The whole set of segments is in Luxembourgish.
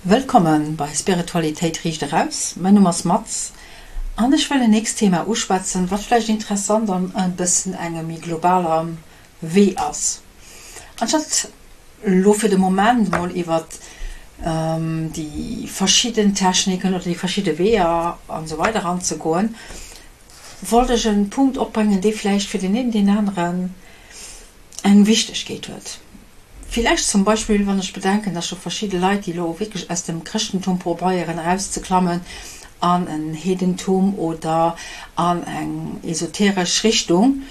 Wëllkommen bei Spiritualitéit riicht eraus. Mäin Numm ass Mats an ech wëll en nächst Thema uschwätzen, wat vläicht interessant an e bëssen engem méi globalerem Wee ass. Anstatt elo fir de Moment mol iwwert déi verschidden Techniken oder déi verschidde Weeër an esou weider anzegoen, wollt ech en Punkt opbréngen, dee vläicht fir deen een, deen aneren eng Wichtegkeet huet. Villäicht zum Beispill, wann ech bedenken, dass scho verschidde Leit, déi elo wierklech aus dem Chrëschtentum probeieren erauszeklammen an en Heedentum oder an eng esoteresch Richtung,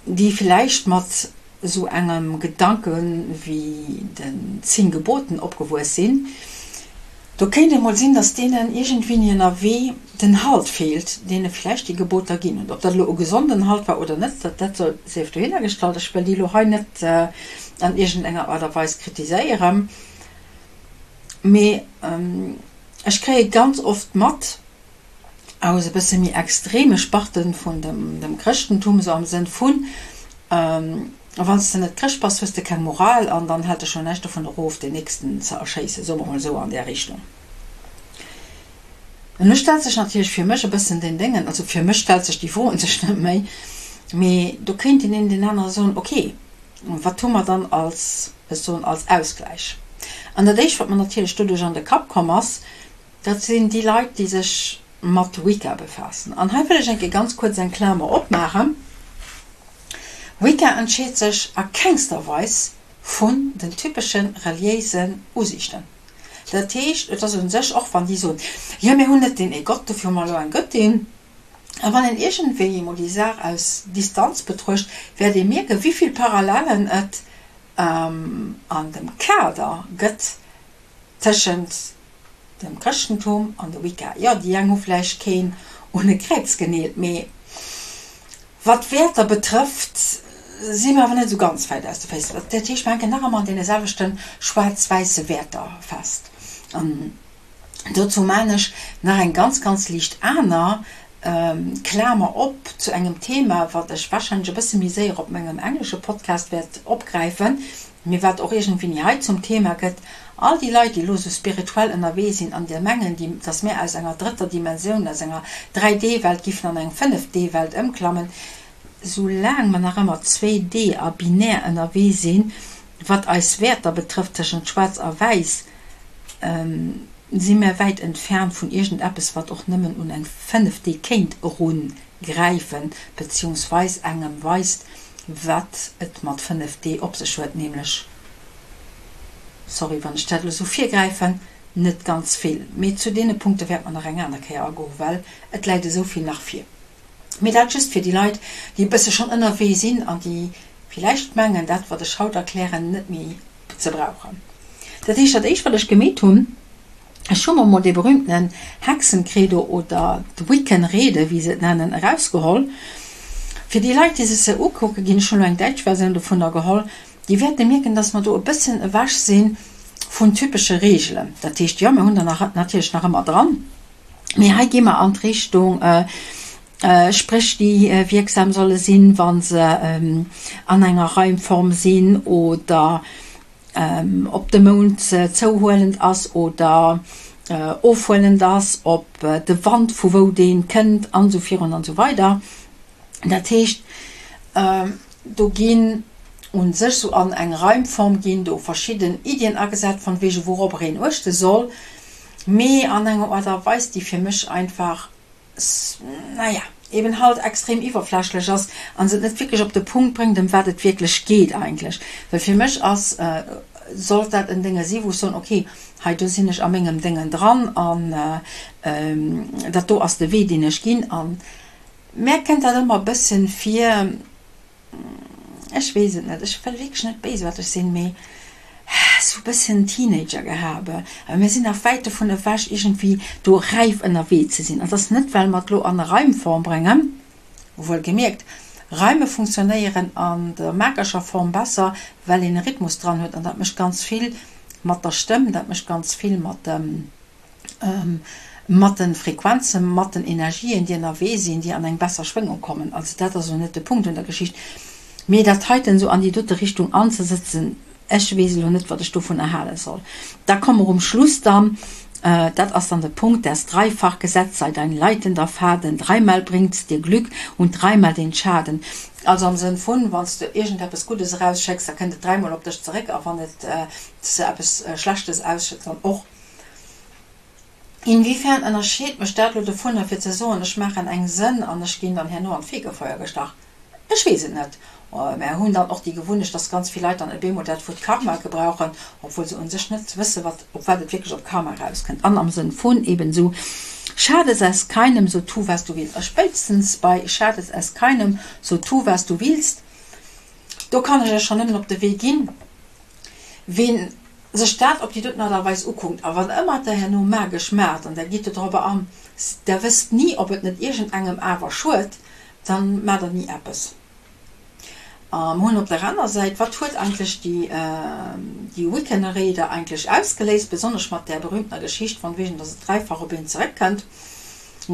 déi villäicht mat esou engem Gedanke wéi den 10 Geboten opgewuess sinn, do kéint et mol sinn, datt deenen iergendwéini ënnerwee den Halt feelt, deene villäicht déi Geboter ginn hunn. Ob dat elo e gesonden Halt war oder net, dat soll sief dohinner gestallt. Ech wëll déi elo hei net an iergendenger Aart a Weis kritiséieren, mee ech kréie ganz oft mat, aus e bësse méi extreme Sparte vun dem Chrëschtentum, esou am Sënn vun, Wann s de net Chrëscht bass, hues de keng Moral an dann hält dech scho näischt dovun erof, deen Nächsten ze erschéissen, soe mer mol esou an där Richtung. An elo stellt sech natierlech fir mech e bëssen den Déngen, also fir mech stellt sech déi Fro un sech net méi, mee do kéint deen een deen anere soen, ok, wat hu mer dann als, ech soen, als Ausgläich? An dat éischt, wat mer natierlech doduerch an de Kapp komm ass, Dat sinn déi Leit, déi sech mat Wicca befaassen. An hei wëll ech eng Kéier ganz kuerz eng Klamer opmaachen, Wicca entscheet sech a kengster Weis vun den typesche reliéisen Usiichten. Dat heescht, et ass u sech, och wann déi soen, jo mir hunn net deen ee Gott, dofir hu mer elo eng Gëttin, a wann een iergendwéi emol déi Saach aus Distanz betruecht, wäert ee mierken, wéivill Parallellen et an dem Kader gëtt Tëschent dem Chrëschtentum an de Wicca. Jo, déi eng hu vläicht keen un e Kräiz geneelt, mee wat d'Wäerter betrëfft, si mer awer net esou ganz wäit aus de Féiss. Dat heescht, mer hänken nach ëmmer an deene selwechte schwaarz-wäisse Wäerter fest. An dozou maan ech nach eng ganz, ganz liicht aner Klamer op zu engem Thema, wat ech warscheinlech e bësse méi séier op mengem englesche Podcast wäert opgräifen, Mee wat och iergendwéini hei zum Thema gëtt, all déi Leit, déi elo esou spirituell ënnerwee sinn an déi mengen, déi, dass mir aus enger drëtter Dimensioun, aus enger 3D-Welt giffen an eng 5D-Welt ëmklammen, soulaang mer nach ëmmer 2D a binär ënnerwee sinn, wat eis Wäerter betrëfft tëschent schwaarz a wäiss, si mär wäit entfernt vun iergendeppes, wat och nëmmen un eng 5D kéint erungräifen, beziehungsweis engem weist, wat et mat 5D op sech huet, nämlech, sorry wann ech dat elo sou virgräifen, net ganz vill. Mee zu deene Punkte wäerte mer nach eng aner Kéier agoen, well et läit esou vill nach vir. Mee dat just fir déi Leit, déi e bësse schonn ënnerwee sinn an déi villäicht mengen, dat wat ech haut erklären, net méi ze brauchen. Dat heescht, dat éischt wat ech gemeet hunn, Ech hu mer mol dee berühmtenen Hexencredo oder d'Wiccan-Rede, wéi se et nennen, erausgeholl. Fir déi Leit, déi sech se ukucke ginn, ech hunn elo eng däitsch Versioun dovunner geholl, déi wäerte mierken, dass mer do e bësschen ewech si vun typesche Reegelen. Dat heescht, jo, mir hunn der nach natierlech nach ëmmer dran, mee hei gi mer an d'Richtung Spréch, déi wierksam solle sinn, wa se an enger Reimform sinn oder ob de Mound zouhuelend ass oder ofhuelend ass, ob de Wand vu wou dee kënnt an esou virun an esou weider. Dat heescht, do ginn u sech sou an eng Reimform ginn do verschidden Iddien agesat von wege wouropper een uechte soll, mee an enger Aart a Weis déi fir mech einfach naja, eben halt extrem iwwerflächlech ass an se et net wierklech op de Punkt bréngt, ëm wat et wierklech geet eigentlech. Well fir mech ass, sollt dat en Dénge si wou ech soen, ok, hei do sinn ech a mengem Déngen dran an dat do ass de Wee deen ech ginn. An mär kënnt dat ëmmer e bëssen vir, Ech weess et net, ech wëll wierklech net béisaarteg sinn, mee sou e bësschen Teenager-Gehabe. Awer mir sinn nach wäit dovun ewech, iergendwéi do räif ënnerwee ze sinn. An et ass net, well mer et elo an e Reimform bréngen, wuel gemierkt, Reime funktionéieren an der magescher Form besser, well een e Rhythmus dran huet an dat mécht ganz vill mat der Stëmm, dat mécht ganz vill mat dem. mat de Frequenzen, mat den Energien, déi ënnerwee sinn, déi an eng besser Schwéngung kommen. Also dat ass elo net de Punkt un der Geschicht. Mee dat heiten esou an déi dote Richtung anzesëtzen. Ech weess elo net, wat ech dovunner hale soll. Da komme mer um Schluss dann, dat ass dann de Punkt, Das Dreifachgesetz sei dein leitender Faden, dreimal bringt's dir Glück und dreimal den Schaden. Also am Sënn vun, wann s de iergendeppes Guddes erausschécks, da kënnt et dräimol op dech zeréck, a wann et s de eppes Schlechtes ausschécks, dann och. Inwiefern ënnerscheet mech dat elo dovunner, fir ze soen, ech maachen eng Sënn an ech ginn dann herno an d'Fegefeuer gestach? Ech weess et net. Mär hunn dann och déi Gewunnecht, dass ganz vill Leit dann op eemol dat Wuert Karma gebrauchen, obwuel se un sech net wëssen, wat, op wat et wierklech op Karma erauskënnt. An am Sënn vun eben esou, Schadet es keinem, so tu was du willst. A spéitstens bei Schadet es keinem, so tu was du willst, do kann ech Iech schonn nëmmen op de Wee ginn, Ween sech dat op déi doten Art a Weis ukuckt, a wat ëmmer der herno magesch maacht, an der gitt dodrobber an, der wësst ni, ob et net iergendengem awer schued, dann maacht der ni eppes. A mer hunn op der aner Säit, wat huet eigentlech déi, déi Wiccaneréi da eigentlech ausgeléist, besonnesch mat där berühmtener Geschicht von wegen, dass et dräifach op een zeréckkënnt?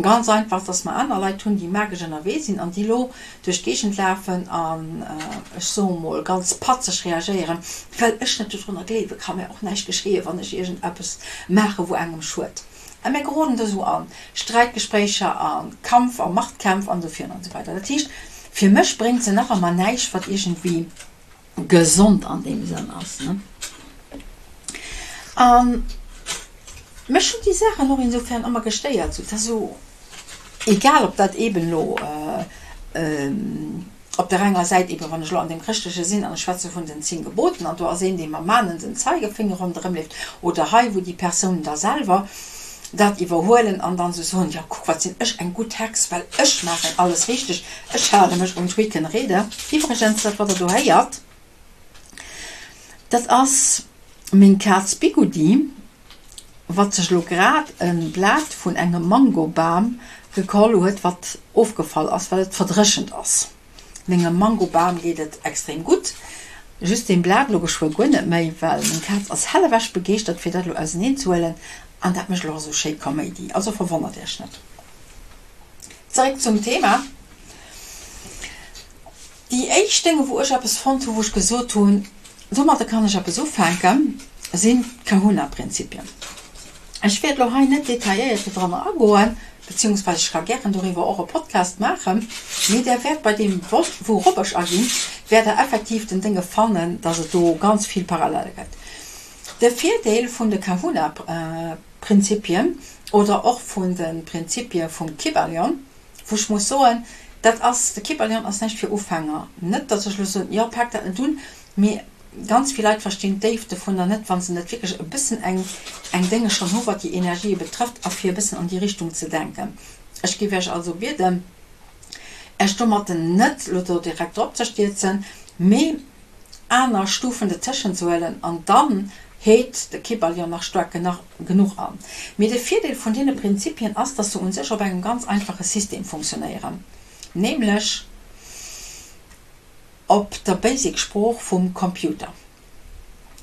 Ganz einfach, dass mer aner Leit hunn, déi magesch ënnerwee sinn an déi elo duerch d'Géigend lafen an, ech soe mol, ganz patzeg reagéieren, well ech net dodrunner gleewen, ka mir och näischt geschéien, wann ech iergendeppes maache wou engem schued. A mir geroden do esou a Sträitgespréicher, a Kampf a Machtkämpf an esou virun an esou weider. Dat heescht, fir mech bréngt se nach ëmmer näischt, wat iergendwéi gesond an deem Sënn ass. An mech hunn déi Saachen och insofern ëmmer gestéiert, sou dass esou, egal ob dat eeben elo op der enger Säit eeben, wann ech elo an deem Chrëschtleche sinn an ech schwätze vun den 10 Geboten an do ass een, dee mam mahnenden Zeigefinger ronderëmleeft, oder hei, wou déi Persounen da selwer dat iwwerhuelen an dann esou soen, jo kuck wat sinn ech eng gutt Hex, well ech maachen alles richteg, ech hale mech un d'Wiccan-Rede. Iwwregens, dat wat der do héiert, dat ass meng Kaz Bigudi, wat sech elo grad e Blat vun engem Mangobam geholl huet, wat ofgefall ass, well et verdréchent ass. Mengem Mangobam geet et extrem gutt, just deem Blat elo geschwë guer net méi, well meng Kaz ass hellewech begeeschtert fir dat elo auseneen ze huelen an dat mécht elo och esou schéi Kaméidi, also verwonnert iech net. Zeréck zum Thema, Déi éischt Dénge wou ech eppes fonnt hu wou ech gesot hunn, domadder kann ech eppes ufänken, sinn d'Kahuna-Prinzipien. Ech wäert elo hei net detailléiert dodranner agoen, beziehungsweise ech ka gären doriwwer och e Podcast maachen, mee där wäert bei deem wourop ech aginn, wäert der effektiv den Dénge fannen, dass et do ganz vill Parallele gëtt. De Virdeel vun de Kahuna-Prinzipien oder och vun de Prinzipie vum Kybalion, wou ech muss soen, dat ass, de Kybalion ass näischt fir Ufänger, net dass ech elo soen, jo pak dat net un, mee Ganz vill Leit verstinn d'Déift dovunner net, wa se net wierklech e bëssen eng eng Dénge schonn hu wat déi Energië betrëfft a fir e bëssen an déi Richtung ze denken. Ech géif Iech also bieden, Iech domatten net elo do direkt drop ze stierzen, mee aner Stufen dertëschent ze huelen an dann heet de Kybalion nach staark genuch an. Mee de Virdeel vun deene Prinzipien ass, dass se un sech op engem ganz einfache System funktionéieren, nämlech, Op der Basic-Sprooch vum Computer.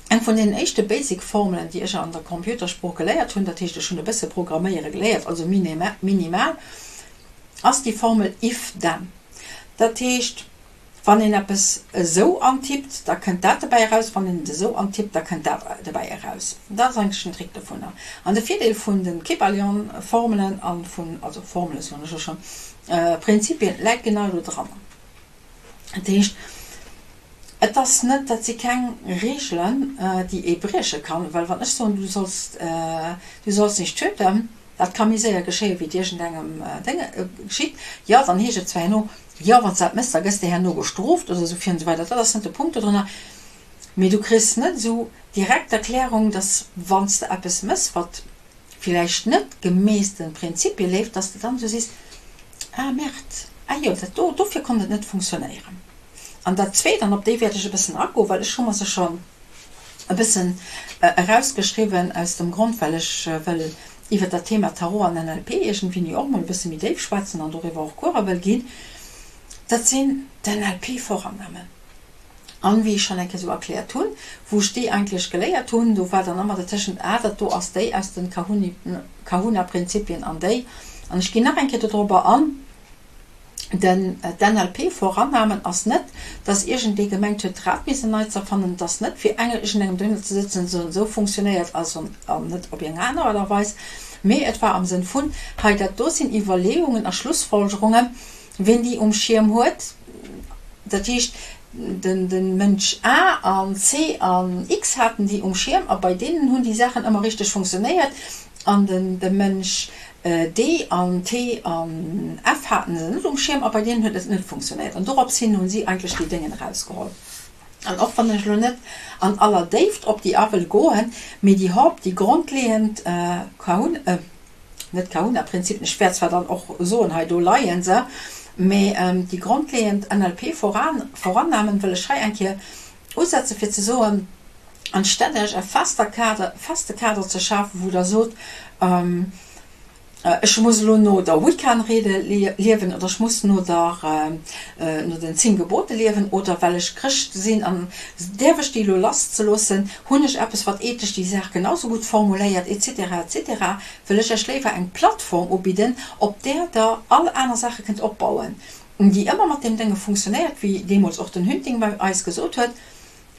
Eng vun deenen éischte Basic-Formelen, déi ech an der Computersprooch geléiert hunn, dat heescht ech hunn e bësse Programméiere geléiert, also minimal, ass déi Formel if then. Dat heescht, wann een eppes esou antippt, da kënnt dat dobäi eraus, wann een et esou antippt, da kënnt dat dobäi eraus. Dat ass eigentlech den Trick dovunner. An de Virdeel vun de Kybalion-Formelen a vun, also Formele soen ech jo schonn, Prinzipien, läit genau do dranner. Dat heescht, et ass net, dat si keng Reegelen, déi ee brieche kann, well wann ech soen, du solls, du sollst nicht töten, dat ka méi séier geschéien, wéi et iergendengem Dénge geschitt, jo, dann heescht et zwar herno, jo, wann s de dat méchs, da gëss de herno gestrooft oder esou virun esou weider. Dat ass net de Punkt dodrënner, mee du kriss net esou direkt d'Erklärung, dass wann s de eppes méchs, wat villäicht net gemäss den Prinzipie leeft, dass de dann esou sees, ah Merde, ah jo, dat do, dofir konnt et net funktionéieren. An dat Zweet, an op déi wäert ech e bëssen agoen, well ech hu mer se schonn e bëssen erausgeschriwwen, aus dem Grond, well ech wëll iwwert dat Thema Tarot an NLP iergendwéini och mol e bësse méi déif schwätzen an doriwwer och Course wëll ginn, dat sinn d'NLP-Vorannahmen. An wéi ech schonn eng Kéier esou erkläert hunn, wou ech déi eigentlech geléiert hunn, do war dann ëmmer dertëschent, ah, dat do ass déi aus de Kahuna-Prinzipien an déi. An ech ginn nach eng Kéier dodrobber an. Den d'NLP vorannahmen ass net, dass iergendee gemengt huet, d'Rad missen nei ze erfannen. Et ass net, fir iergendengem dohinner ze sëtzen, esou an esou funktionéiert also an net op iergeng aner Aart a Weis, mee et war am Sënn vun, hei dat do sinn Iwwerleeungen a Schlussfolgerungen, wien déi um Schierm huet, dat heescht, de Mënsch A an C an X haten déi um Schierm a bei deenen hunn déi Saachen ëmmer richteg funktionéiert an de Mënsch D an T an F haten se net um Schierm a bei deenen huet et net funktionéiert. An dorops hin hunn si eigentlech déi Déngen erausgeholl. An och wann ech elo net an aller Déift op déi a wëll goen, mee déi Haupt, déi grondleeënd Kahun, net Kahuna-Prinzipien, ech wäert zwar dann och soen, hei do leie se, mee déi grondleeënd NLP-Vorannahmen wëll ech hei eng Kéier usetzen, fir ze soen, anstatt Iech e fester Kader, feste Kader ze schafen, wou Der sot, Ech muss elo no der Wiccan-Rede liewen oder ech muss no der, no den 10 Gebote liewen oder well ech Chrëscht sinn an däerf ech déi elo lasszeloossen, hunn ech eppes, wat ethesch déi Saach genau sou gutt formuléiert, et cetera, et cetera, wëll ech Iech léiwer eng Plattform ubidden, op där Der all aner Saache kënnt opbauen, déi ëmmer mat deem Dénge funktionéiert, wéi deemools och den Hünting bei eis gesot huet.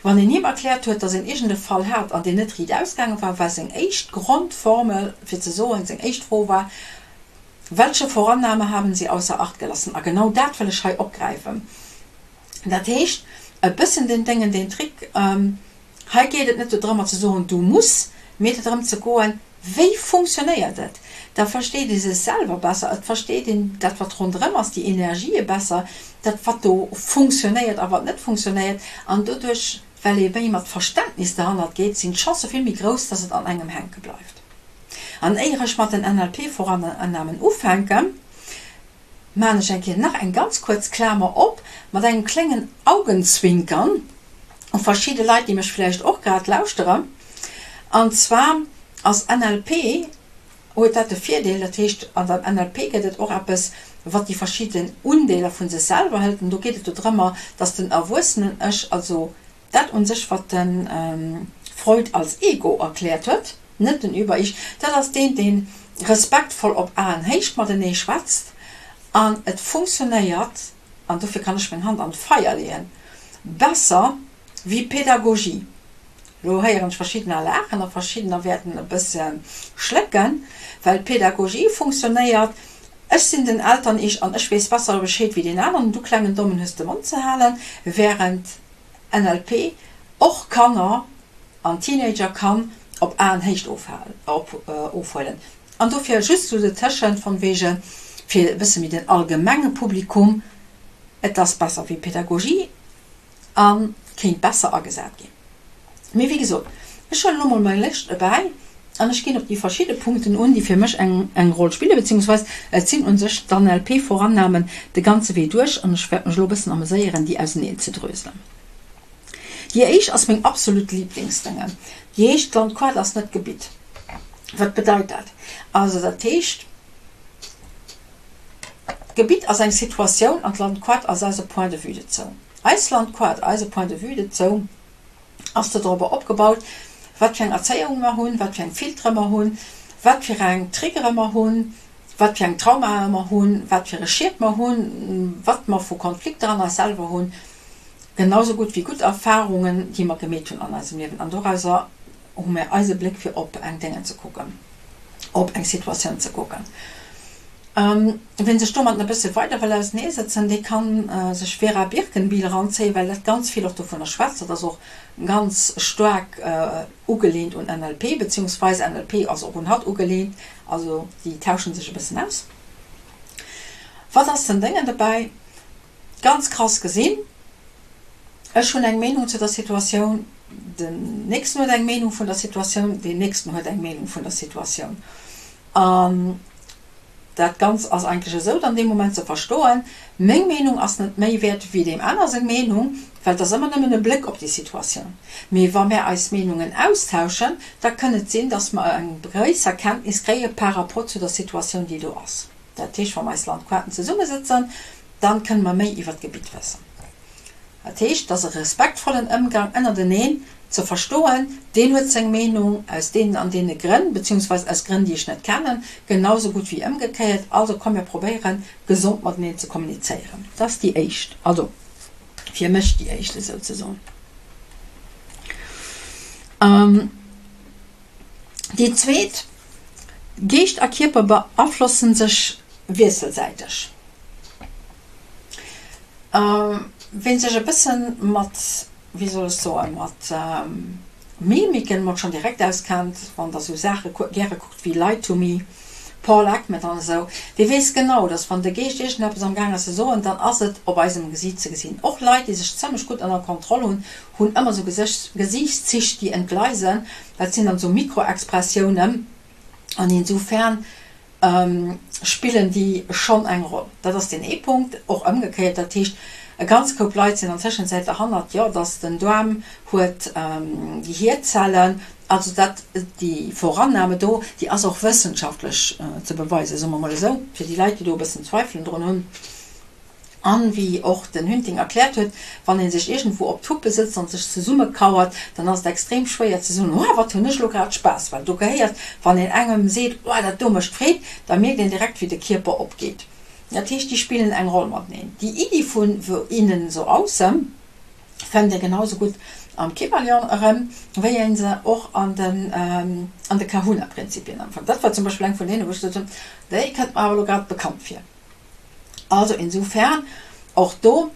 Wann een him erkläert huet, datt een iergend e Fall hat an deen net riit ausgaange war, war seng éischt Grondformel fir ze soen, seng éischt Fro war, Welche Vorannahme haben Sie ausser Acht gelassen? A genau dat wëll ech hei opgräifen. Dat heescht, e bëssen den Déngen, den Trick, hei geet et net dodrëmmer ze soen, du muss, mee et drëm ze goen, Wéi funktionéiert et? Da versteet ee sech selwer besser, et versteet een dat wat ronderëm ass, déi Energië besser, dat wat do funktionéiert a wat net funktionéiert. An doduerch, well ee méi mat Verständnis derhannert geet, sinn d'Chancë vill méi grouss, dass et an engem hänke bleift. An éier ech mat den NLP-Vorannahmen ufänken, Maan ech eng Kéier nach eng ganz kuerz Klamer op, mat engem kléngen Augenzwinkern u verschidde Leit, déi mech vläicht och grad lauschteren. An zwar ass NLP, huet dat de Virdeel, dat heescht an der NLP gëtt et och eppes, wat déi verschidden Undeeler vu sech selwer hëlt. An do geet et dodrëmmer, dass den erwuessenen Ech, also Dat un sech, wat de Freud als Ego erkläert huet, net den Über-Ich, dat ass deen, dee respektvoll op Aenhéicht matenee schwätzt an et funktionéiert, an dofir kann ech meng Hand an d'Feier leeën, besser wéi Pedagogie. Lo héieren ech verschiddener laachen a verschiddener wäerten e bësse schlécken, well Pedagogie funktionéiert, ech sinn den Eltern-Ich an ech weess besser Bescheed wéi deen aneren, du klengen Dommen hues de Mond ze halen, wärend NLP och Kanner an Teenager kann op Aenhéicht ofhuelen. An dofir just sou dertëschent von wegen, fir e bësse méi den allgemenge Publikum, et ass besser wéi Pedagogie a kéint besser agesat ginn. Mee wéi gesot, ech huelen elo mol meng Lëscht ebäi an ech ginn op déi verschidde Punkten un, déi fir mech eng eng Roll spillen, beziehungsweis et sinn u sech d'NLP-Vorannahmen de ganze Wee duerch an ech wäert mech elo e bëssen ameséieren, déi auseneen ze dröselen. Déi éischt ass meng absolut Lieblingsdënge, déi heescht, D'Landquart ass net d'Gebitt. Wat bedeit dat? Also dat heescht, d'Gebitt ass eng Situatioun an d'Landquart ass eise Point de vue dozou. Eis Landquart, eise Point de vue dozou. Ass do dorobber opgebaut, wat fir eng Erzéiung mer hunn, wat fir eng Filtere mer hunn, wat fir eng Triggere mer hunn, wat fir eng Traumae mer hunn, wat fir e Schied mer hunn, wat mer vu Konflikter an eis selwer hunn, genau sou gutt wéi gutt Erfahrungen, déi mer gemeet hunn an eisem Liewen. An dorauser hu mir eise Bléck fir op eng Déngen ze kucken, op eng Situatioun ze kucken. Wien sech domatten e bësse weider wëll auseneesëtzen, dee kann sech Vera Birkenbihl eranzéien, well dat ganz vill och dovunner schwätzt. Dat ass och ganz staark ugeleent un NLP, beziehungsweis NLP ass och un hatt ugeleent, also déi tauschen sech e bëssen aus. Wat ass den Déngen dobäi? Ganz krass gesinn, ech hunn eng Meenung zu der Situatioun, den nächsten huet eng Meenung vun der Situatioun, deen nächsten huet eng Meenung vun der Situatioun. An dat Ganzt ass eigentlech esou dann dee Moment ze verstoen, meng Meenung ass net méi wäert wéi deem aner seng Meenung, well et ass ëmmer nëmmen e Bléck op déi Situatioun. Mee wa mär eis Meenungen austauschen, da kënn et sinn, dass mer eng gréisser Kenntnis kréie par rapport zu der Situatioun, déi do ass. Dat heescht, wa mer eis Landquarten zesummesëtzen, dann kënne mer méi iwwer d'Gebitt wëssen. Dat heescht, et ass e respektvollen Ëmgang ënnerteneen. Ze verstoen, deen huet seng Meenung aus deenen an deene Grënn, beziehungsweise aus Grënn, déi ech net kennen, genau sou gutt wéi ëmgekéiert. Also komm mir probéieren, gesond mateneen ze kommunizéieren. Dat ass déi éischt, also fir mech déi éischt esouzesoen. Déi zweet, Geescht a Kierper beaflossen sech wiesselsäiteg. Ween sech e bëssen mat, wéi soll ech soen, mat Mimiken mol schonn direkt auskennt, wann der sou Saache gäre kuckt wéi Lie to Me, Paul Ekman an esou, dee weess genau, dass wann de Geescht iergendeppes am Gaang ass ze soen, dann ass et op eisem Gesiit ze gesinn. Och Leit, déi sech zëmmlech gutt ënner Kontroll hunn, hunn ëmmer sou Gesiichtszich, déi entgleisen. Dat sinn dann sou Mikroexpressiounen an insofern spillen déi schonn eng Roll. Dat ass deen ee Punkt. Och ëmgekéiert, dat heescht, e ganz Koup Leit sinn an Tëschenzäit derhannert, jo, datt den Daarm huet déi Hierzellen, also dat, déi Vorannahme do, déi ass och wëssenschaftlech ze beweisen, soe mer mol esou, fir déi Leit, déi do e bëssen Zweifelen drun hunn. An, wéi och den Hünting erkläert huet, wann ee sech iergendwou op d'Huppe sëtzt an sech zesummekauert, dann ass et extrem schwéier ze soen, Ohh, wat hunn ech elo grad Spaass! Well do gehéiert, wann een engem seet, Ohh, dat do mécht Freed, da mierkt een direkt, wéi de Kierper opgeet. Dat heescht, déi spillen eng Roll mateneen. Déi Iddi vu so innen, so aussen fënnt ee genau sou gutt am Kybalion erëm, wéi ee se och an den an de Kahuna-Prinzipien erëmfënnt. Dat war zum Beispill eng vun deene, wou ech gesot hunn, déi kënnt mer awer elo grad bekannt vir. Also insofern och do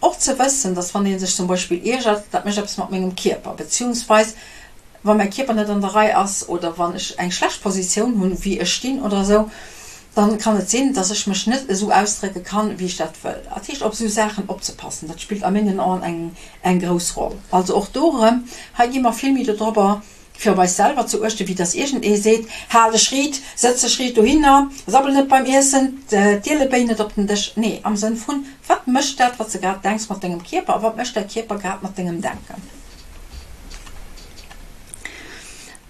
och ze wëssen, dass wann ee sech zum Beispill iergert, dat mécht eppes mat mengem Kierper, beziehungsweis wa mäi Kierper net an der Rei ass oder wann ech eng schlecht Positioun hunn, wéi ech stinn oder esou, dann kann et sinn, dass ech mech net esou ausdrécke kann, wéi ech dat wëll. Dat heescht, op esou Saachen opzepassen, dat spillt a mengen Aen eng eng grouss Roll. Also och do erëm, hei gi mer vill méi dodrobber, fir op eis selwer ze uechten, wéi dass iergendee seet, Hal dech riit, sëtz dech riit dohinner, sabbel net beim Iessen, d'Ielebéi net op den Dësch. Nee, am Sënn vun, Wat mécht dat, wat s de grad denks, mat dengem Kierper a wat mécht däi Kierper grad mat dengem Denken?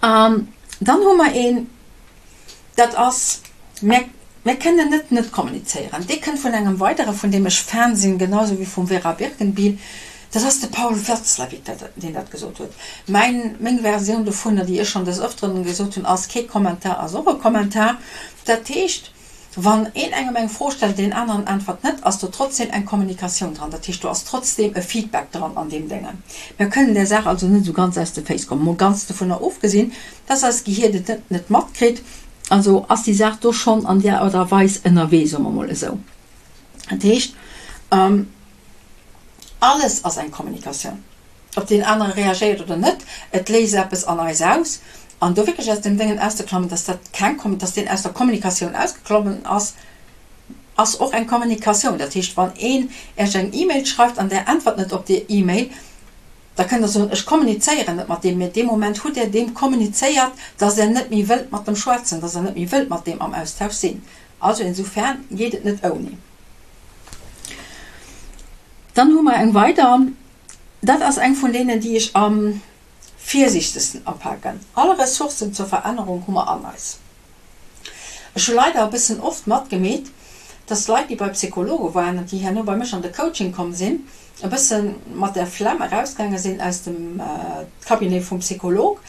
An dann hu mer een. Dat ass, Mir, mir kënnen net net kommunizéieren. Dee kënnt vun engem weidere, vun deem ech Fan sinn, genau sou wéi vum Vera Birkenbihl, dat ass de Paul Watzlawick, dat, deen dat gesot huet. Mäin, meng Versioun dovunner, déi ech schonn des Ëfteren gesot hunn, ass, Kee Kommentar ass och e Kommentar. Dat heescht, Wann een engem eng Fro stellt, deen aneren äntwert net, ass do trotzdem eng Kommunikatioun dran. Dat heescht, do ass trotzdem e Feedback dran an deem Déngen. Mir kënnen där Saach also net esou ganz aus de Féiss kommen, mol ganz dovunner ofgesinn, dass eist Gehier et net net matkritt. Also ass déi Saach do schonn an där Aart a Weis ënnerwee, soe mer mol esou. Dat heescht, alles ass eng Kommunikatioun. Ob deen anere reagéiert oder net, et léist eppes an eis aus. An do wierklech aus dem Déngen auszeklammen, dass dat keng, dass deen aus der Kommunikatioun ausgeklommen ass, ass och eng Kommunikatioun. Dat heescht, wann een Iech eng E-Mail schreift an Der äntwert net op déi E-Mail, da kënnt Der soen, ech kommunizéieren net mat deem, mä dee Moment hutt Der deem kommunizéiert, dass Der net méi wëllt mat dem schwätzen, dass Der net méi wëllt mat deem am Austausch sinn. Also insofern geet et net ouni. Dann hu mer eng weider. Dat ass eng vun deenen, déi ech am virsichtegsten apaken. All Ressourcen zur Verännerung hu mer an eis. Ech hu leider e bëssen oft matgemeet, dass Leit, déi bei Psychologe waren an déi herno bei mech an de Coaching komm sinn, e bësse mat der Flemm erausgaange sinn aus dem Cabinet vum Psycholog,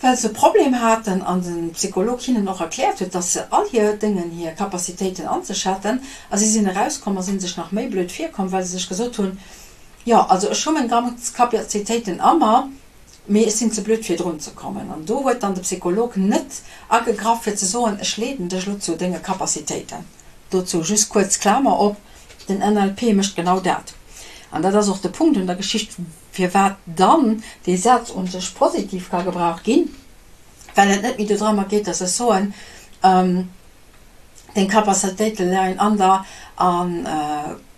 well se e Problem haten an de Psycholog hinnen och erkläert huet, dass se all hir Déngen, hir Capacitéiten an sech hätten. A si sinn erauskomm a si sech nach méi blöd virkomm, well se sech gesot hunn, Jo, also ech hu meng ganz Capacitéiten a mer, mee ech sinn ze blöd fir drun ze kommen. An do huet dann de Psycholog net agegraff fir ze soen, ech leeden dech elo zu denge Capacitéiten. Dozou just kuerz Klamer op, Den NLP mécht genau dat. An dat ass och de Punkt un der Geschicht, firwat dann dee Saz un sech positiv ka gebraucht ginn, well et net méi dodrëmmer geet, dass ech soen, deng Capacitéite leien an der a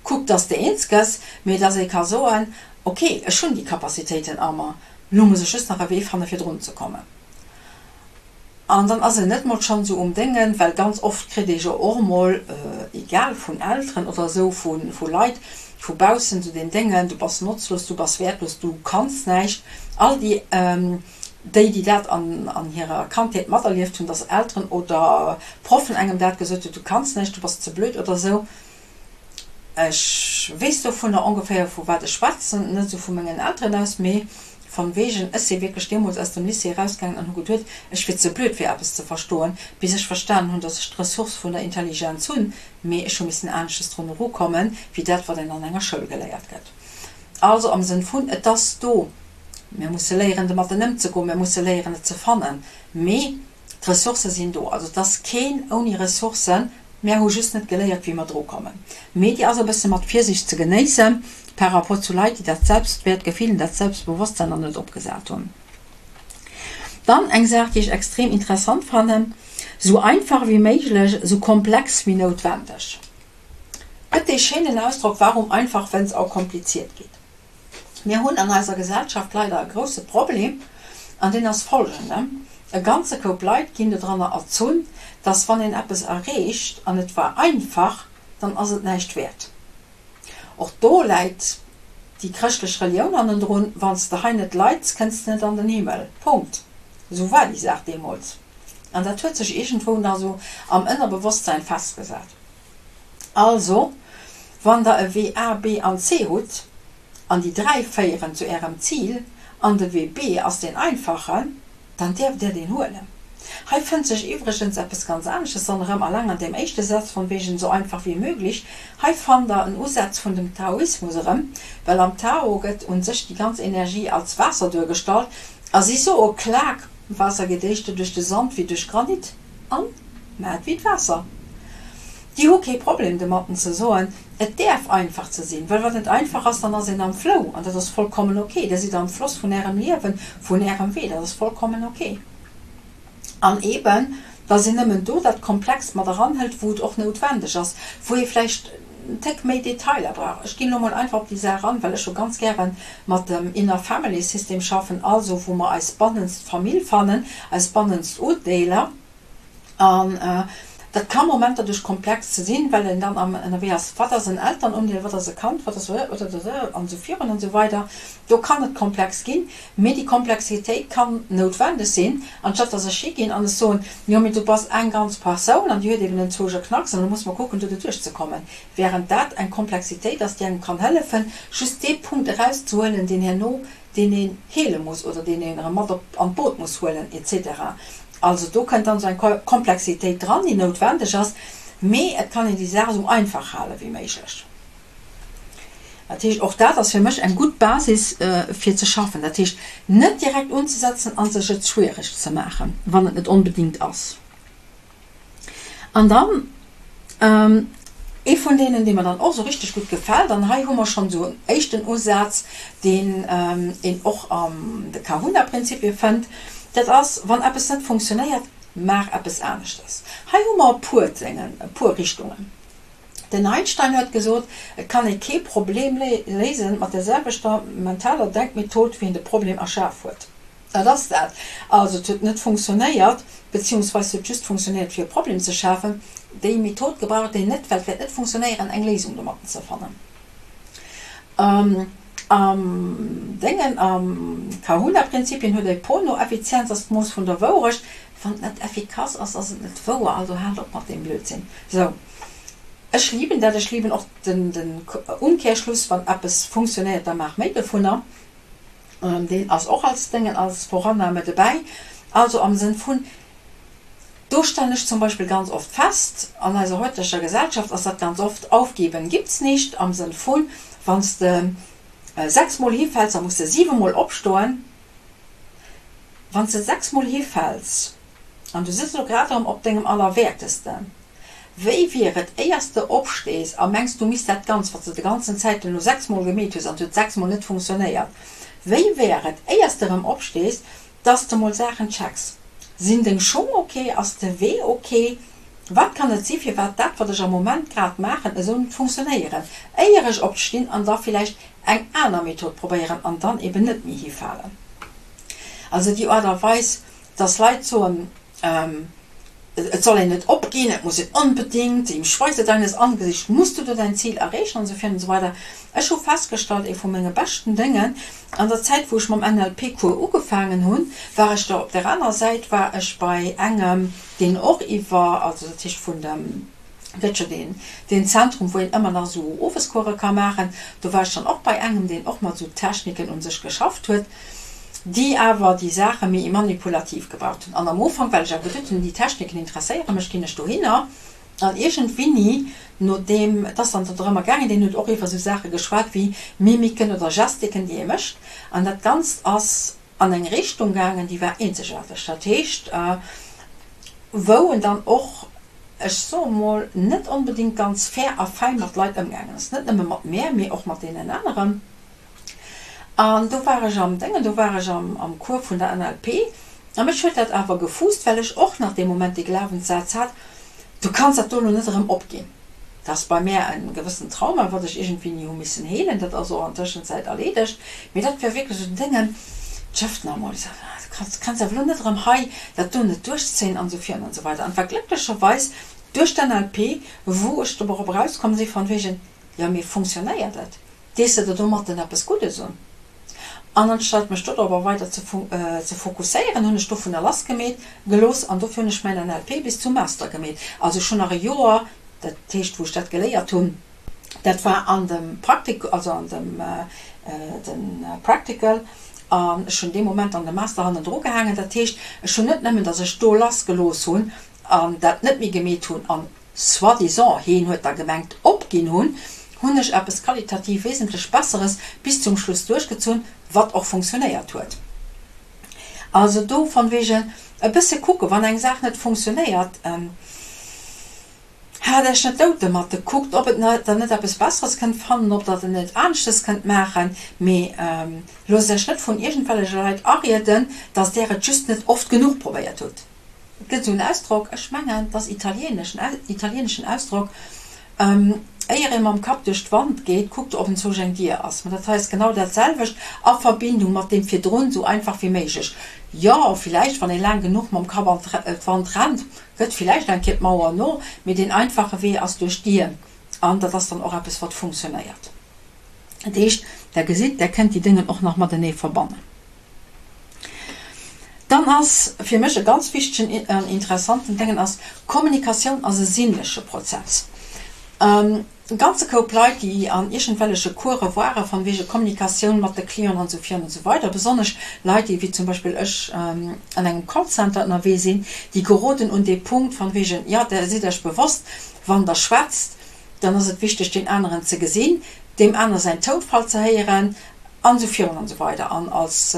kuck, dass de eens gëss, mee dass ee ka soen, ok, ech hunn déi Capacitéiten a mer, elo muss ech just nach e Wee fanne fir drun ze kommen. An dann ass en net mol schonn esou um Déngen, well ganz oft kritt ee jo och mol, egal vun Elteren oder esou, vu Leit vu baussen, esou deen Déngen, du bass notzlos, du bass wäertlos, du kanns näischt. All déi, déi, déi dat an hirer Kandheet materlieft hunn, dass Elteren oder Proffen engem dat gesot hunn, du kanns näischt, du bass ze blöd oder esou. Ech weess dovunner ongeféier vu wat ech schwätzen, net esou vu mengen Elteren aus, mee von wegen, ech si wierklech deemools aus dem Lycée erausgaangen an hu geduet, ech wier ze blöd fir eppes ze verstoen, bis ech verstanen hunn, dass ech d'Ressource vun der Intelligenz hunn, mee ech hu missen anesches drun erukommen, wéi dat wat een an enger Schoul geléiert gëtt. Also am Sënn vun, et ass do, mir musse léieren domatten ëmzegoen, mir musse léieren et ze fannen, mee D'Ressourcë sinn do. Also et ass keen ouni Ressourcen. Mär hu just net geléiert, wéi mer dru kommen. Mee déi ass e bësse mat Virsiicht ze genéisse par rapport zu Leit, déi dat Selbstwäertgefill an dat Selbstbewosstsein nach net opgesat hunn. Dann eng Saach, déi ech extrem interessant fannen, Sou einfach wéi méiglech, sou komplex wéi noutwendeg. Gëtt dee schéinen Ausdrock, Warum einfach, wenn's auch kompliziert geht? Mir hunn an eiser Gesellschaft leider e grousse Problem, an deen ass folgenden, E ganze Koup Leit ginn dodranner erzunn, dass wann een eppes erreecht an et war einfach, dann ass et näischt wäert. Och do läit déi chrëschtlech Relioun hannendrun, Wann s de hei net leits, kënns de net an den Himmel. Punkt. Esou war déi Saach deemools. An dat huet sech iergendwou nach esou am Ënnerbewosstsein festgesat. Also, wann der e Wee A, B an C hutt, an déi 3 féieren zu ärem Zil, an de Wee B ass deen einfachen, dann däerft där deen huelen. Hei fënnt sech iwwregens eppes ganz anesches dann erëm, alleng an deem éischte Saz von wegen so einfach wie möglich. Hei fannt der en Usaz vun dem Taoismus erëm, well am Tao gëtt un sech déi ganz Energie als Waasser duergestallt, a si soe, Klak, Waasser geet éischter duerch de Sand wéi duerch Granit. An mä et wéi d'Waasser. Déi hu kee Problem domatten ze soen, et däerf einfach ze sinn, well wann et einfach ass, dann ass een am Flow an dat ass vollkommen ok. Dir sidd am Floss vun Ärem Liewen, vun Ärem Wee, dat ass vollkommen ok. An eeben, dass een nëmmen do dat Komplext mat eranhëlt, wou et och noutwendeg ass, wou ee vläicht en Téck méi Detailer brauch. Ech ginn elo mol einfach op déi Saach an, well ech jo ganz gäre mat dem Inner Family System schaffen, also wou mer eis bannenst Famill fannen, eis bannenst Undeeler. An dat ka Momenter duerch komplex ze sinn, well een dann am ënnerwee ass, wat ass en Elternundeel, wat ass e Kand, wat ass an esou virun an esou weider. Do kann et komplex ginn, mee déi Komplexitéit kann noutwendeg sinn, anstatt dass ech higinn an ech soen, jo mee du bass eng ganz Persoun an déi huet eben en zouege Knacks an do muss mer kucken do duerchzekommen, während dat eng Komplexitéit ass, déi engem kann hëllefen, just dee Punkt erauszehuelen, deen herno, deen een heele muss oder deen een erëm mat op an d'Boot muss huelen et cetera. Also do kënnt dann esou eng Komplexitéit dran, déi noutwendeg ass, mee et kann een déi Saach esou einfach hale wéi méiglech. Dat heescht, och dat ass fir mech eng gutt Basis fir ze schaffen. Dat heescht, net direkt unzesetzen a sech et schwiereg ze maachen, wann et net onbedingt ass. An dann ee vun deenen, dee mer dann och esou richteg gutt gefält, an hei hu mer schonn esou en éischten Usaz, deen een och an de Kahuna-Prinzipie fënnt, dat ass, Wann eppes net funktionéiert, maach eppes aneschtes. Hei hu mer e puer Déngen, e puer Richtungen. Den Einstein huet gesot, et kann ee kee Problem léisen mat der selwechter mentaler Denkmethod wéi een de Problem erschaf huet. Dat ass dat. Also et huet net funktionéiert, beziehungsweise huet just funktionéiert fir e Problem ze schafen. Déi Method gebraucht een net, well et wäert net funktionéieren eng Léisung domatten ze fannen. Am Déngen, am Kahuna-Prinzipien huet ee Pono, Effizienz ass d'Mooss vun der Wourecht. Wann et net effikass ass, ass et net wouer, also haalt op mat deem Blödsinn. Sou, ech liben dat, ech liben och den den Umkehrschluss, wann eppes funktionéiert, da maach méi dovunner. Deen ass och als Déngen, als Vorannahme dobäi. Also am Sënn vun, do stellen ech zum Beispill ganz oft fest, an eiser heuteger Gesellschaft ass dat ganz oft, aufgeben gibt's nicht, am Sënn vun, wann s de sechsmol hifäls, da muss de siwemol opstoen. Wann s de sechsmol hifäls an du sëtz elo grad erëm op dengem Allerwäertesten, wéi wier et, éier s de opstees a mengs, du misst dat Ganzt, wat s de de ganzen Zäiten elo sechsmol gemeet hues an et huet sechsmol net funktionéiert, wéi wär et, éier s de erëm opstees, dass de mol Saachen checks? Sinn deng Schung ok? Ass de Wee ok? Wat kann et si firwat dat, wat ech am Moment grad maachen, esou net funktionéieren, éier ech opstinn an da villäicht eng aner Method probéieren an dann eben net méi hifalen. Also déi Aart a Weis, dass Leit soen, et soll een net opginn, et muss een onbedéngt, im Schweiße deines Angesichts musst du dein Ziel erreechen an esou virun an esou weider. Ech hu festgestallt, ee vu menge beschten Déngen, an der Zäit wou ech mam NLP-Cours ugefaangen hunn, war ech da op där aner Säit, war ech bei engem, deen och iwwer, also dat heescht vun dem. Gëtt jo deen, deen Zentrum, wou een ëmmer nach esou Owescourse ka maachen. Do war ech dann och bei engem, deen och mat esou Techniken un sech geschafft huet, déi awer déi Saache méi manipulativ gebraucht hunn. An am Ufank, well ech awer geduet hunn, déi Techniken interesséiere mech, ginn ech dohinner. An iergendwinni, nodeem, et ass dann do drëmmer gaangen, deen huet och iwwer esou Saache geschwat wéi Mimiken oder Gestiken, déi ee mécht. An dat Ganzt ass an eng Richtung gaangen, déi war eenzegaarteg. Dat heescht, wou en dann och, ech soe mol, net onbedéngt ganz fair a fäin mat Leit ëmgaangen ass, net nëmme mat mär, mee och mat deenen aneren. An do war ech am Déngen, do war ech am Cours vun der NLP a mech huet dat awer gefuusst, well ech och nach dee Moment dee Glawenssaz hat, Du kanns dat do elo net erëm opginn. Dat ass bei mär e gewëssen Trauma, wat ech iergendwéini hu missen heelen. Dat ass och an Tëschenzäit erleedegt. Mee dat war wierklech esou den Déngen, D'Schëft nach emol, du kanns, kanns awer elo net erëm hei dat do net duerchzéien an esou virun an esou weider. An et war glécklecherweis duerch d'NLP, wou ech dorop erauskomm si von wegen, jo mee funktionéiert et? Dees de der domatten eppes Guddes un? An anstatt mech dodropper weider ze fokusséieren, hunn ech dovunner lass gemeet gelooss an dofir hunn ech mäin NLP bis zum Master gemeet. Also ech hunn nach e Joer, dat heescht wou ech dat geléiert hunn, dat war an dem Praktik, also an dem den Practical, an ech hunn dee Moment dann de Master hannendru gehaangen. Dat heescht, ech hunn net nëmmen, datt ech do lass gelooss hunn an dat net méi gemeet hunn an soi-disant, heen huet da gemengt, opginn hunn, hunn ech eppes qualitativ wesentlech Besseres bis zum Schluss duerchgezunn, wat och funktionéiert huet. Also do von wegen e bësse kucken, wann eng Saach net funktionéiert, haalt Iech net dout domat, kuckt, ob et der net eppes Besseres kënnt fannen, ob Der et net aneschtes kënnt maachen, mee loosst Iech net vun iergendwelleche Leit arieden, dass Der et just net oft genuch probéiert hutt. Et gëtt esou en Ausdrock, ech mengen, et ass italienesch, en italieneschen Ausdrock, Éier ee mam Kapp duerch d'Wand geet, kuckt ob enzwousch eng Dier ass. Mä dat hei ass genau dat selwecht a Verbindung mat deem virdrun, esou einfach wéi méiglech. Jo, villäicht, wann ee laang genuch mam Kapp an d'Wand rennt, gëtt villäicht eng Kéier d'Mauer no, mee deen einfache Wee ass duerch d'Dier an dat ass dann och eppes, wat funktionéiert. Dat heescht, Der gesitt, Der kënnt déi Déngen och nach matenee verbannen. Dann ass fir mech e ganz wichtegen an interessanten Déngen ass, Kommunikatioun ass e sinnleche Prozess. E ganze Koup Leit, déi an iergendwelleche Course ware von wege Kommunikatioun mat de Clienten an esou virun an esou weider, besonnesch Leit, déi wéi zum Beispill ech an engem Callcenter ënnerwee sinn, déi geroden un dee Punkt von wegen, jo, der sidd Iech bewosst, wann Der schwätzt, dann ass et wichteg, deen aneren ze gesinn, deem anere säin Tounfall ze héieren, An esou virun an esou weider. An als,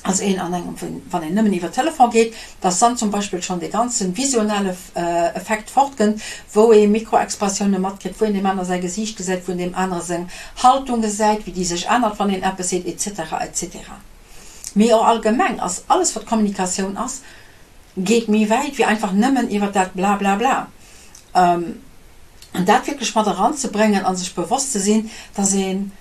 als een an engem, wann een nëmmen iwwer Telefon geet, dass dann zum Beispill schonn dee ganze visionelle Effekt fortgënnt, wou ee Mikroexpressioune matkritt, wou een deem aner säi Gesiicht gesäit, wou een deem anere seng Haltung gesäit, wéi déi sech ännert, wann een eppes seet, et cetera, et cetera. Mee och allgemeng ass alles, wat Kommunikatioun ass, geet méi wäit wéi einfach nëmmen iwwer dat Blablabla. An dat wierklech mat eranzebréngen a sech bewosst ze sinn, dass een,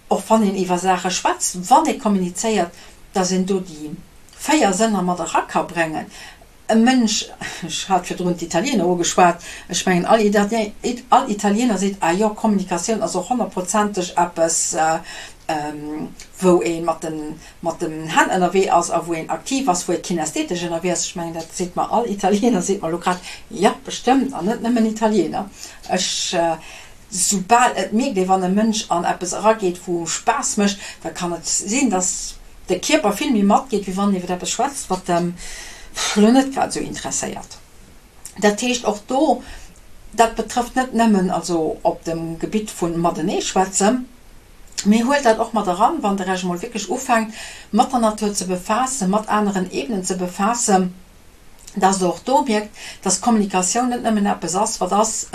och wann een iwwer Saache schwätzt, wann ee kommunizéiert, dass een do déi 4 Sënner mat era ka bréngen. E Mënsch, ech hat virdrun d'Italiener ugeschwat, ech mengen all all Italiener seet, ah jo, Kommunikatioun ass och honnertprozenteg eppes, wou ee mat den mat den Hänn ënnerwee ass a wou een aktiv ass, wou ee kinästhetesch ënnerwee ass, ech mengen, dat seet mer all Italiener, seet mer elo grad, jo, bestëmmt, an net nëmmen Italiener. Ech, soubal et mierkt ee wann e Mënsch an eppes erageet, wou Spaass mécht, da kann et sinn, datt de Kierper vill méi matgeet, wéi wann en iwwer eppes schwätzt, wat em elo net grad esou interesséiert. Dat heescht, och do, dat betrëfft net nëmmen also op dem Gebitt vu matenee schwätzen, Mee huelt dat och mat eran, wann Der Iech emol wierklech ufänkt, mat der Natur ze befaassen, mat aneren Ebenen ze befaassen, dass Der och do mierkt, dass Kommunikatioun net nëmmen eppes ass, wat ass,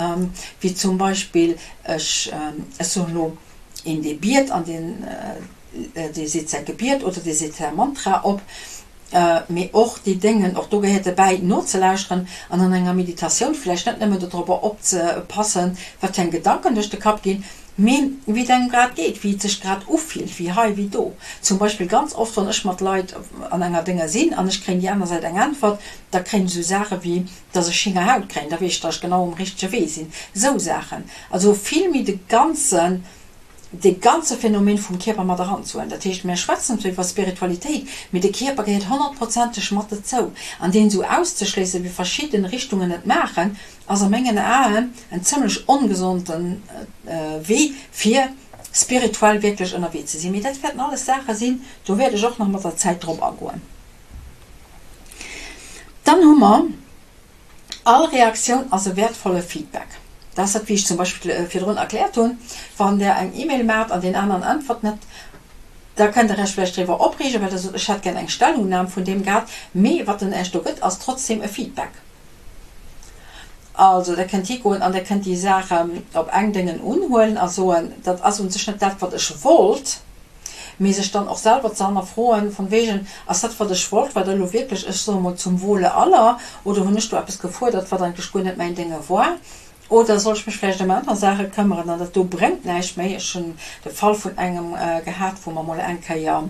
wéi zum Beispill, ech, ech soen elo, een, dee biet an deen, dee seet säi Gebiet oder dee seet säi Mantra op, mee och déi Déngen, och do gehéiert derbäi, nozelauschteren an an enger Meditatioun vläicht net nëmmen dodrobber opzepassen, wat fir eng Gedanken duerch de Kapp ginn, mee wéi et engem grad geet, wéi et sech grad ufillt, wéi hei, wéi do. Zum Beispill ganz oft, wann ech mat Leit an enger Dénge sinn an ech kréien déi aner Säit eng Äntwert, da kréien ech esou Saache wéi, dass ech Schingerhaut kréien, da weess ech, dass ech genau um richtege Wee sinn. Esou Saachen. Also vill méi de ganze. dee ganze Phänomen vum Kierper mat eranzehuelen. Dat heescht, mär schwätzen zwar iwwer Spiritualitéit, mee de Kierper gehéiert honnertprozenteg mat dozou. An deen esou auszeschléissen, wéi verschidden Richtungen et maachen, ass a mengen Aen en zëmlech ongesonde Wee, fir spirituell wierklech ënnerwee ze sinn. Mee dat wäerten alles Saache sinn, do wäert ech och nach mat der Zäit drop agoen. Dann hu mer. All Reaktioun ass e wäertvolle Feedback. Dat ass dat, wéi ech zum Beispill virdrun erkläert hunn, Wann Der eng E-Mail maacht an deen aneren äntwert net, da kënnt Der Iech vläicht driwwer opreegen, well Der sot, ech hätt gär eng Stellungnam vun deem gehat. Mee wat en Iech do gëtt, ass trotzdem e Feedback. Also Der kënnt higoen an Der kënnt déi Saachen op eng Déngen unhuelen a soen, dat ass u sech net dat, wat ech wollt. Mee sech dann och selwer ze hannerfroen, von wegen, ass dat wat ech wollt, war dat elo wierklech, ech soe mol, zum Wohle aller, oder hunn ech do eppes gefuerdert, wat eigentlech guer net mäin Dénge war, oder soll ech mech vläicht ëm aner Saache këmmeren an dat do bréngt näischt méi. Ech hunn de Fall vun engem gehat, wou mer mol eng Kéier,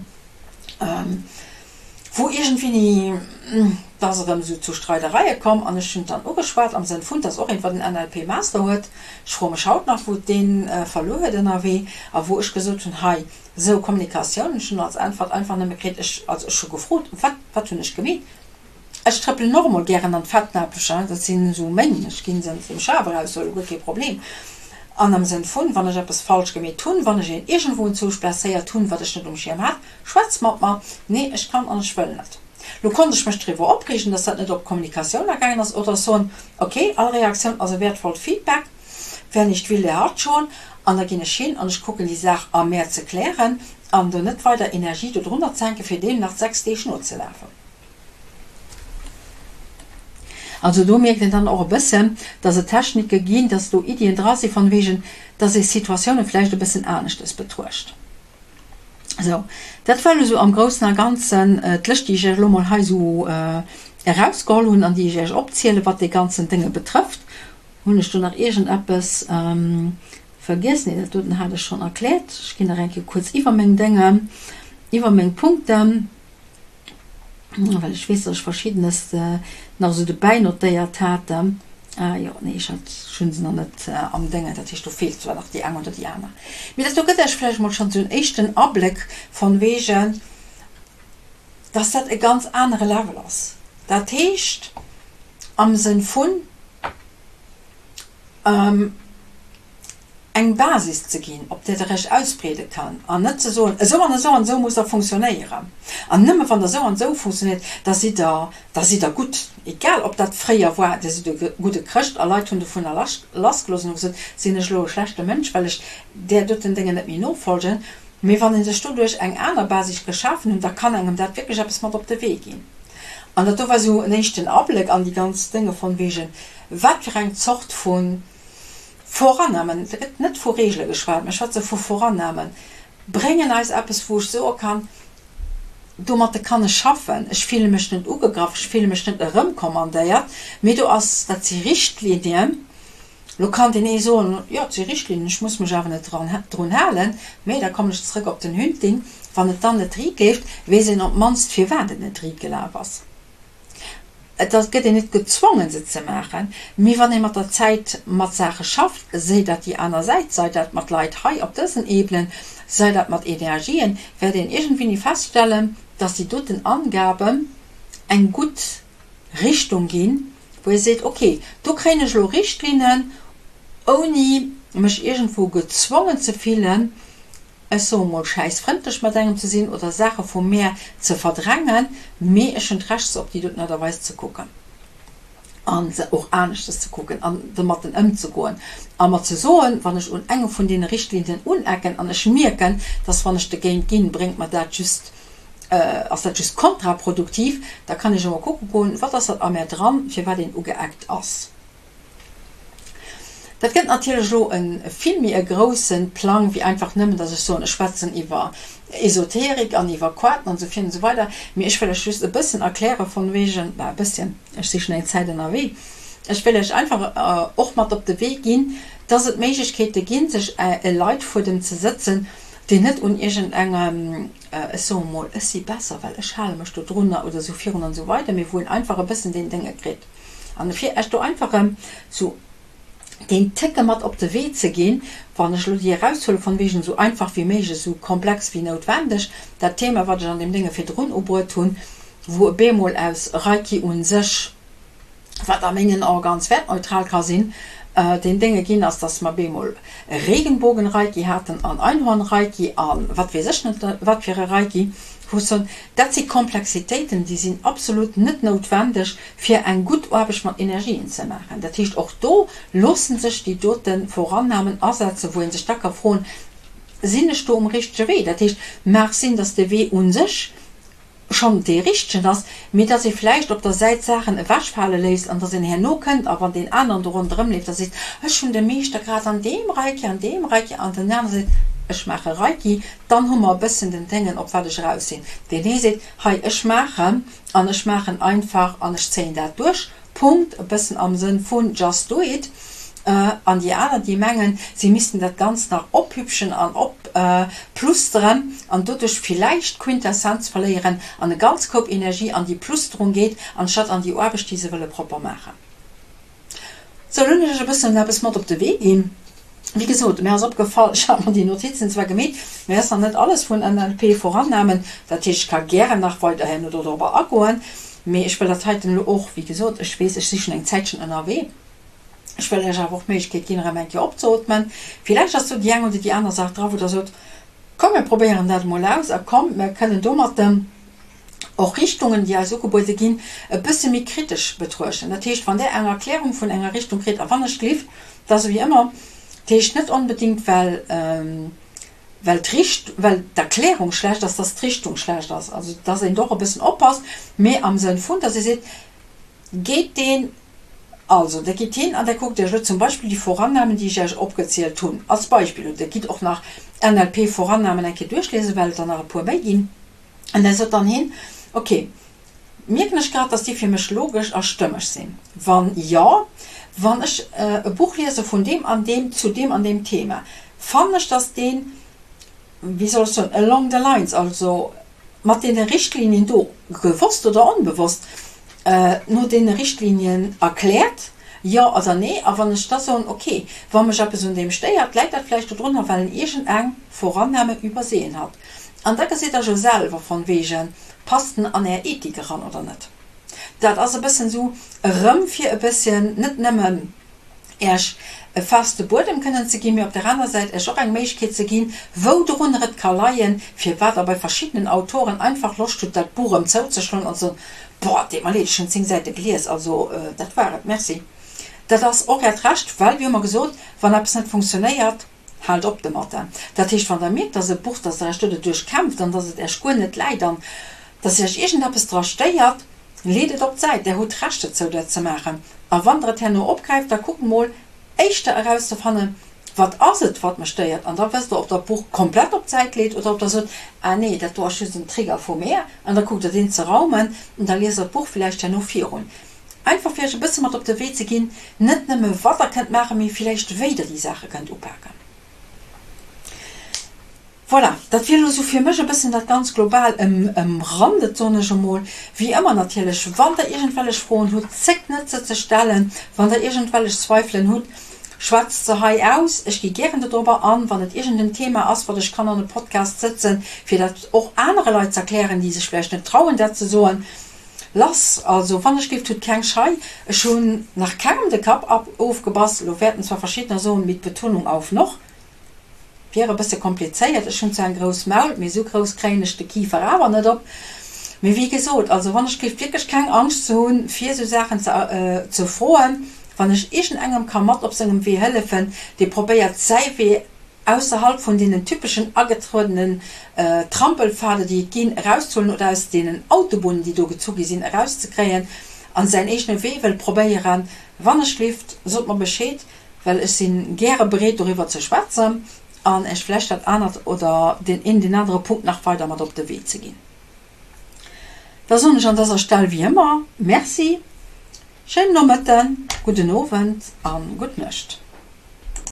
wou iergendwéini, et ass erëm esou zu Streidereie komm an ech hunn et dann ugeschwat am Sënn vun, 't ass och een, wat en NLP Master huet, ech froe mech haut nach, wou et dee verluer huet ënnerwee, a wou ech gesot hunn, hei, esou Kommunikatioun, ech hunn als Äntwert einfach nëmme kritt, ech, also ech hu gefrot, wat, wat hunn ech gemeet? Ech trëppelen och emol gären an d'Fettnäpfelcher, dat sinn esou meng, ech ginn se dem Schaf eraus, sou guer kee Problem. An am Sënn vun, wann ech eppes falsch gemeet hunn, wann ech een iergendwou enzwousch blesséiert hunn, wat ech net um Schierm hat, Schwätz mat mer! Nee, ech kann an ech wëll net. Lo konnt ech mech driwwer opreegen, dass dat net op Kommunikatioun agaangen ass, oder soen, ok, all Reaktioun ass e wäertvollt Feedback, wer nicht will, der hat schon, an da ginn ech hin an ech kucken déi Saach a mär ze klären an do net weider Energie do drunner ze hänken, fir deem nach 6 Deeg nozelafen. Also do mierkt een dann och e bëssen, dass et Technike ginn, dass do Iddien dra si von wegen, dass ee Situatioune vläicht e bëssen aneschtes betruecht. Sou, dat war elo sou am Groussen a Ganzen d'Lëscht, déi ech Iech elo mol hei sou erausgeholl hunn an déi ech Iech opzielen, wat dee ganzen Dénge betrëfft. Hunn ech do nach iergendeppes vergiess? Nee, dat doten hat ech schonn erkläert. Ech ginn nach eng Kéier kuerz iwwer meng Dénge, iwwer meng Punkten. Well ech weess, dass ech Verschiddenes nach esou dobäi notéiert hat. Ah jo, nee, ech hat, ech hunn se nach net am Déngen, dat heescht, do feelt zwar nach déi eng oder déi aner. Mee dat do gëtt Iech vläicht emol schonn esou en éischten Abléck von wegen, dass dat e ganz anere Level ass. Dat heescht am Sënn vun, eng Basis ze ginn, op där Der Iech ausbreede kann, an net ze soen, esou an esou an esou musst Der funktionéieren, an nëmme wann Der esou an esou funktionéiert, da sidd Der, da sidd Der gutt. Egal ob dat fréier war, Dir sidd e gudde Chrëscht a Leit hunn dovunner lassgelooss an hu gesot, sinn ech elo e schlechte Mënsch, well ech där doten Déngen net méi nofolgen. Mee wann ee sech doduerch eng aner Basis geschafen hunn, da kann engem dat wierklech eppes mat op de Wee ginn. An dat do war esou en éischten Abléck an déi ganz Dénge von wegen, wat fir eng Zort vu Vorannahmen, da gëtt net vu Regele geschwat, mir schwätze vu Vorannahmen, bréngen eis eppes, wou ech soe kann, domatte kann ech schaffen, ech fille mech net ugegraff, ech fille mech net erëmkommandéiert, mee do ass, dat si Richtlinien. Lo kann deen ee soen, jo, et si Richtlinien, ech muss mech awer net drun halen, mee da kommen ech zrëck op den Hunting, wann et dann net riit leeft, weess een op d'mannst, firwat et net riit gelaf ass. Et ass, gëtt een net gezwongen se ze maachen, mee wann ee mat der Zäit mat Saache schafft, séi dat déi aner Säit, sei dat mat Leit hei op dësen Ebenen, sei dat mat Energien, wäert een iergendwéini feststellen, dass déi doten Angaben eng gutt Richtung ginn, wou ee seet, ok, do kréien ech elo Richtlinnen, ouni mech iergendwou gezwongen ze fillen, ech soe mol, schäissfrëndlech mat engem ze sinn oder Saache vu mär ze verdrängen, mee ech hunn d'Recht se op déi doten Aart a Weis ze kucken a se och aneschtes ze kucken an domatten ëmzegoen a mer ze soen, wann ech un enge vun deene Richtlinnen unecken an ech mierken, dass wann ech dogéint ginn, bréngt mer dat just, ass dat just kontraproduktiv, da kann ech emol kucke goen, wat ass dat a mär dran, firwat een ugeeckt ass. Dat gëtt natierlech elo e vill méi e grousse Plang wéi einfach nëmmen, datt ech soen, ech schwätzen iwwer Esoterik an iwwer Koarten an esou virun an esou weider. Mee ech wëll lech just e bëssen erkläre von wegen, bah e bësschen, ech si schonn eng Zäit ënnerwee, ech wëll lech einfach och mat op de Wee ginn, datt et Méiglechkeete ginn, sech e Leitfuedem ze sëtzen, deen net un iergendengem, ech soe mol, ech si besser, well ech hale mech do drunner oder esou virun an esou weider, mee wou een einfach e bëssen deen Dénge kritt. An fir Iech do einfach erëm sou. Deen Técke mat op de Wee ze ginn, wann ech elo déi eraushuele von wegen esou einfach wéi méiglech, esou komplex wéi noutwendeg, dat Thema, wat ech an deem Dénge virdrun ubruet hunn, wou e bemol aus Reiki un sech, wat a mengen Ae ganz wertneutral ka sinn, deen Dénge ginn ass, dass mer bemol Regenbogenreiki haten an Einhornreiki a wat weess ech net wat fir e Reiki, wou ech soen, dat si Komplexitéiten, déi sinn absolut net noutwendeg, fir eng gutt Aarbecht mat Energien ze maachen. Dat heescht, och do loosse sech déi dote Vorannahmen asetzen, wou ee sech da ka froen, Sinn ech do um richtege Wee? Dat heescht, mag sinn, dass de Wee u sech schonn dee richtegen ass, mee dass ee vläicht op der Säit Saachen ewechfale léisst an dass een herno kënnt a wann deen aneren do ronderëm leeft a seet, Ech hunn de Meeschter grad an deem Reiki, an deem Reiki, an den anere seet, Ech maache Reiki, dann hu mer e bëssen den Déngen, op wat ech eraus sinn. Deen ee seet, Hei, ech maachen. An ech maachen einfach an ech zéien dat duerch, Punkt, e bëssen am Sënn vun just do it. An déi aner, déi mengen, si missten dat Ganzt nach ophübschen an opplusteren an doduerch villäicht d'Quintessenz verléieren an e ganz Koup Energie an déi Plusterung geet, anstatt an déi Aarbecht, déi se wëlle propper maachen. Sou, elo hunn ech iech e bëssen eppes mat op de Wee ginn. Wéi gesot, mir ass opgefall, ech hat mer déi Notizen zwar gemeet, mä ass nach net alles vun NLP Vorannahmen. Dat heescht, ech ka gären nach weider herno dodrobber agoen, mee ech wëll dat heiten elo och, wéi gesot, ech weess, ech si schonn eng Zäitchen ënnerwee, ech wëll Iech awer och d'Méiglechkeet ginn, erëm eng Kéier opzeootmen. Villäicht ass do déi eng oder déi aner Saach dra, wou Der sot, Komm, mir probéieren dat emol aus a komm, mir kënnen domatten och Richtungen, déi eis ugebuede ginn, e bësse méi kritesch betruechten. Dat heescht, wann Der eng Erklärung vun enger Richtung kritt, a wann ech gelift, dat ass ewéi ëmmer, dat heescht net onbedéngt, well, well d'Richt, well d'Erklärung schlecht ass, dass d'Richtung schlecht ass, also dass een do och e bëssen oppasst, mee am Sënn vun, dass ee seet, Geet deen, also Der gitt hin an Der kuckt Iech elo zum Beispill déi Vorannahmen, déi ech Iech opgezielt hunn, als Beispill, oder Der gitt och nach NLP-Vorannahmen eng Kéier duerchliesen, well et der nach e puer méi ginn. An der sot dann hin, Ok, mierken ech grad, dass déi fir mech logesch a stëmmeg sinn? Wann jo, wann ech e Buch liese vun deem an deem zu deem an deem Thema, fannen ech, dass deen, wéi soll ech soen, along the lines, also mat deene Richtlinien do, gewosst oder onbewosst, no deene Richtlinien erkläert, jo oder nee? A wann ech da soen, Ok, wa mech eppes un deem stéiert, läit dat vläicht dodrunner, well en iergendeng Vorannahme übersehen hat. An da gesitt der jo selwer, von wegen, passt en an är Ethik eran oder net. Dat ass e bëssen esou erëm fir e bësschen net nëmmen Äech e feste Buedem kënnen ze ginn, mee op der aner Säit Äech och eng Méiglechkeet ze ginn, wou dorunner et ka leien, firwat Der bei verschiddenen Autoren einfach Loscht hutt, dat Buch erëm zouzeschloen an ze soen, Boah, deet mer leed, ech hunn 10 Säite gelies, also dat war et, merci. Dat ass och Äert Recht, well, wéi hu mer gesot, wann eppes net funktionéiert, Haalt op domatter. Dat heescht, wann Der mierkt, dass e Buch, dass Der Iech do doduerch kämpft an dass et Iech guer net läit an dass Iech iergendeppes dra stéiert, leet et op d'Säit. Der hutt d'Recht dozou, dat ze maachen. A wann Der et herno opgräift, da kuckt mol éischter erauszefannen, Wat ass et, wat mech stéiert? An da wësst Der, ob Der d'Buch komplett op d'Säit leet oder ob Der sot, Ah nee, dat do ass just en Trigger vu mär. An da kuckt Der deen ze raumen an da liest Der d'Buch villäicht herno virun. Einfach fir iech e bësse mat op de Wee ze ginn, net nëmme wat der kënnt maachen, mee villäicht wéi der déi Saache kënnt upaken. Voilà, dat wier elo sou fir mech e bëssen dat ganz global ëmrandet, soen ech emol. Wéi ëmmer natierlech, wann der iergendwellech Froen hutt, zéckt net se ze stellen. Wann der iergendwellech Zweifelen hutt, schwätzt se hei aus. Ech gi gären dodrobber an, wann et iergenden Thema ass, wat ech kann an e Podcast sëtzen, fir dat och anere Leit ze erklären, déi sech vläicht net trauen dat ze soen. Lass, also wann ech géif, hutt keng Schei, ech hunn nach kengem de Kapp ab ofgebass, lo wäerten zwar verschiddener soen, mit Betonung auf noch, wier e bësse komplizéiert, ech hunn zwar en grouss Maul, mee esou grouss kréien ech de Kifer awer net op, mee wéi gesot, also wann ech géif wierklech keng Angscht ze hunn fir esou Saachen ze ze froen, wann ech iergendengem ka mat op sengem Wee hëllefen, dee probéiert säi Wee ausserhalb vun deenen typeschen agetruedenen Trampelpfade, déi et ginn, erauszehuelen oder aus deenen Autobunnen, déi do gezu gi sinn, erauszekréien a säin eegene Wee wëll probéieren, wann ech lift, sot mer Bescheed, well ech si gäre bereet, doriwwer ze schwätzen an Iech vläicht dat anert oder deen een, deen anere Punkt nach weider mat op de Wee ze ginn. Da soen ech an dëser Stell wéi ëmmer Merci, schéinen Nomëtten, gudden Owend a gutt Nuecht.